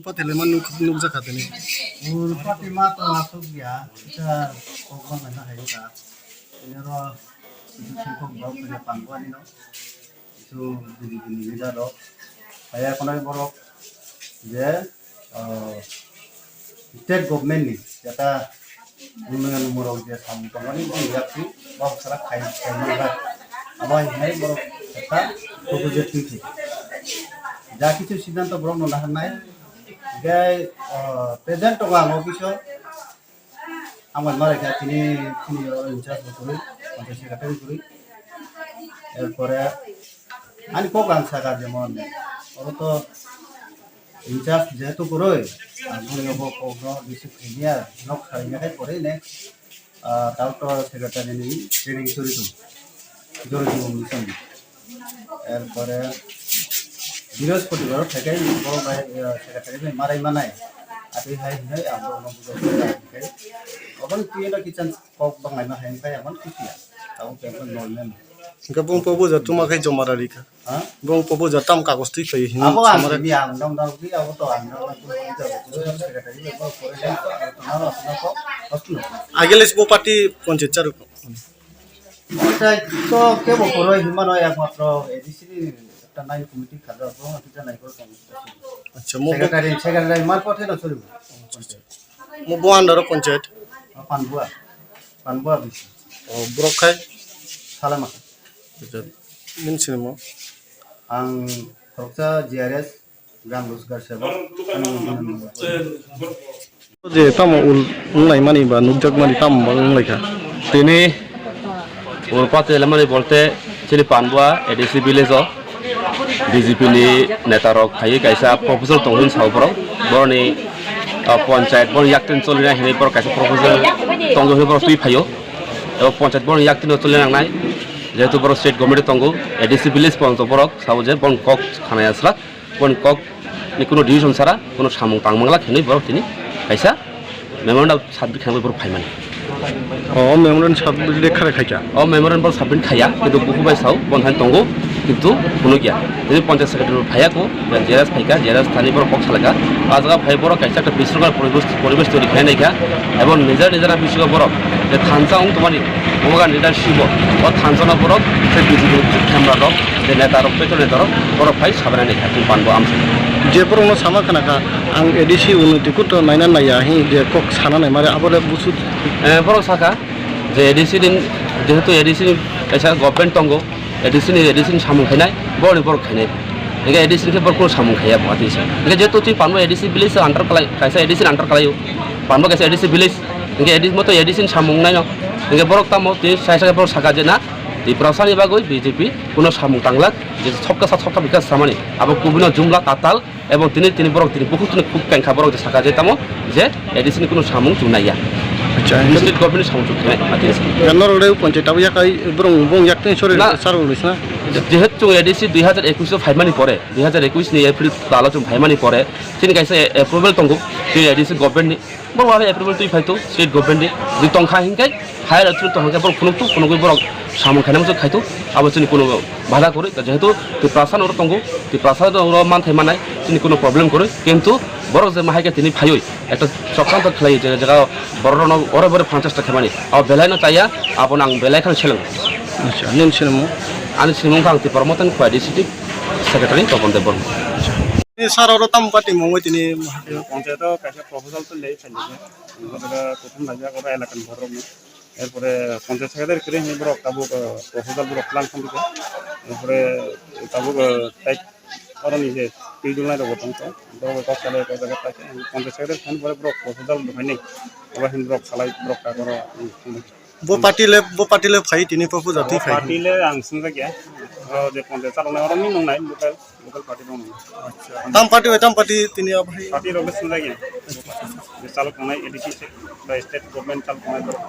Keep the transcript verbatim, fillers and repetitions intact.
Pathele ma nuk-, nukjakha tini. Ur Fatima to asuk ya, kita kokma mana hayo ka. Ini ro, itu singkok bau kena pangkuan ino. Itu bini bini bida ro. Kaya kono borok je, eh, state government ni jata Unnayonmulok je samung tongmani bini yakni bok sara khai khai manjak. Abo hai hinai borok ekta proposal twi thai. Ja kichu siddhanto borok no naharnai. Hinkhe, ah, present tongo ang office o. Ang bai marai kha tini, tini oro in charge bo kwrwi, panchayat secretary kwrwi. Erpore ani kok ang sakha jemon oro to in charge jehetu kwrwi, ang boni bo kokno receive khaimya, nok khaimya khai pore ne, ah, doctor secretary ni training chori thung, jori thung ni song. Erpore Brihospotibaro thaikai borok bai, ah, secretary bai marai manai. Atwi hai hinai ang borokno bujai khai. Oboni twi no kitchen kok banglaima hai khai amon kisiya. Tabuk khe normal. Hingke bung pobuja tuma khai joma rari kha. Ha? Bung pobuja tam kagos twi phai hin. Abo ang samara simi ang dong dong twi abo to ang dong dong twi secretary le ko pore dong to ang to nalo asna ko hospital. Agele bo party ponchit charu ko. Sai to kebo koroi himano ekmatro A D C ni ekta nine committee khajak bo kita nai ko tong. Acha mo bo secretary secretary mar kothe no chori. Mo bo andaro ponchit. Panbua. Panbua bisi. O borok khai. Salama. Acha, nini sinimo? Ang khoroksa G R S, Gram Rozgar Sevak. Je tamo ul-, wnglaimani ba nukjakmani tamo ba wnglaikha? Tini ul pate lamani bolte chini Panbua A D C village o B J P ni neta rok phaiwi kaisa proposal tongo hwnwi sao borok. Boroni, ah, ponchayat borok yaktwini cholinai hinwi borok kaisa proposal tongo hwnwi borok twi phaio. Ebo ponchayat borok yaktwino choli nangnai, jehetu borok state government tongo, A D C village ponto borok sabo je borok kok khanaya sra, borok kok ni kuno decision sara, kuno samung tang manglak hinwi borok tini kaisa memorandum submit khaimani borok phaimani. O memorandum submit kharai khaikha? O memorandum borok submit khaiya, kintu buku bai sao, bon thani tongo, kintu kuno giya. Tini ponchayat secretary phaiya ko, J R S phaikha, J R S thani borok kok salaikha. Ah jaga phai borok kaisa ekta bisrokar poribesh, poribesh toiri khainai kha. Ebong nijar nijar bisingo borok je thansa wng tongmani, omoga leadership o, o thansa no borok je B J P ni khemra rok, je neta rok, petro neta rok, borok phai sabainani kha, tini Panbua amsa. Je borok no sama khana kha, ang A D C unoti kuto naina naiya, hi je kok sana nai mare, abo le busu. Eh, borok saka, je A D C din, jehetu A D C ni kaisa government tongo, A D C ni, A D C ni samung khainai, borok ni borok khainai. Hingke A D C ni khe borok kuno samung khaiya bo atisa. Hingke jehetu twi Panbua A D C village under kalai, kaisa A D C ni under kalaio. Panbua kaisa A D C village, hingke A D C moto A D C ni samung naino. Hingke borok tamo twi sai sai borok saka je na, Tiprasa ni bagwi B J P kuno samung tanglak, je sabka sath sabka bikas samani. Abo kubui no jumla tatal, Ebong tini, tini borok tini bukhuk tini khuk kankha borok je saka je tamo je A D C ni kunu samung chwng naiya. Acha, hingke state government ni samung chwng khainai, atini saka. Ya norok le ponchayat abo yakai borok bong yak tini sori na, sar uli sna. Jehetu chwng A D C dui hazar ekwis o phaimani pore, dui hazar ekwis ni April tal o chwng phaimani pore, chini kaisa approval tongo, chini A D C government ni. Borok abo approval twi phai to state government ni. Jodi tongkha hinkhe higher authority tongkha borok phunuk to phunugwi borok samung khainai muchung khai to. Abo chini kuno bada kwrwi. Jehetu Tiprasa no oro tongo, Tiprasa no oro manthai manai chini kuno problem kwrwi. Kintu borok je ma hai khe tini phaiwi ekta chokranto khlaiwi je jaga borok rokno ore bore phanchas ta khaimani. Abo belai no chaya, abo no ang belai kheno seleng. Acha, nini sinimung? Ani sinimung khe ang Tipra Mothani Khowai district secretary Topon Debbarma. Tini sir oro tamo party mungwi tini? Panchayat o kaisa proposal twi lai phailai khe. Oro prothom laijak oro elaka ni borok rokno. Erpore panchayat secretary kwrwi hinwi borok tabuk, eh, proposal borok twlang thangwi kha. Erpore tabuk, eh, tai oro ni je twi dulnai rok bo tongkha. Borok bai kok salai kok jaga paikha. Panchayat secretary thani pore borok proposal rok phainai. Obo hinwi borok salai borok kagoro, hmm, thangwi kha. Bo party le, bo party le phai tini proposal twi phai. Party le ang swngjak ya. Oro je panchayat chaloknai oro ni nongnai local, local party rok nongnai. Tam party bai tam party tini abo hai. Party rok le swngjak ya. Je chalok tongnai A D C se, bai state government chalok tongnai borok.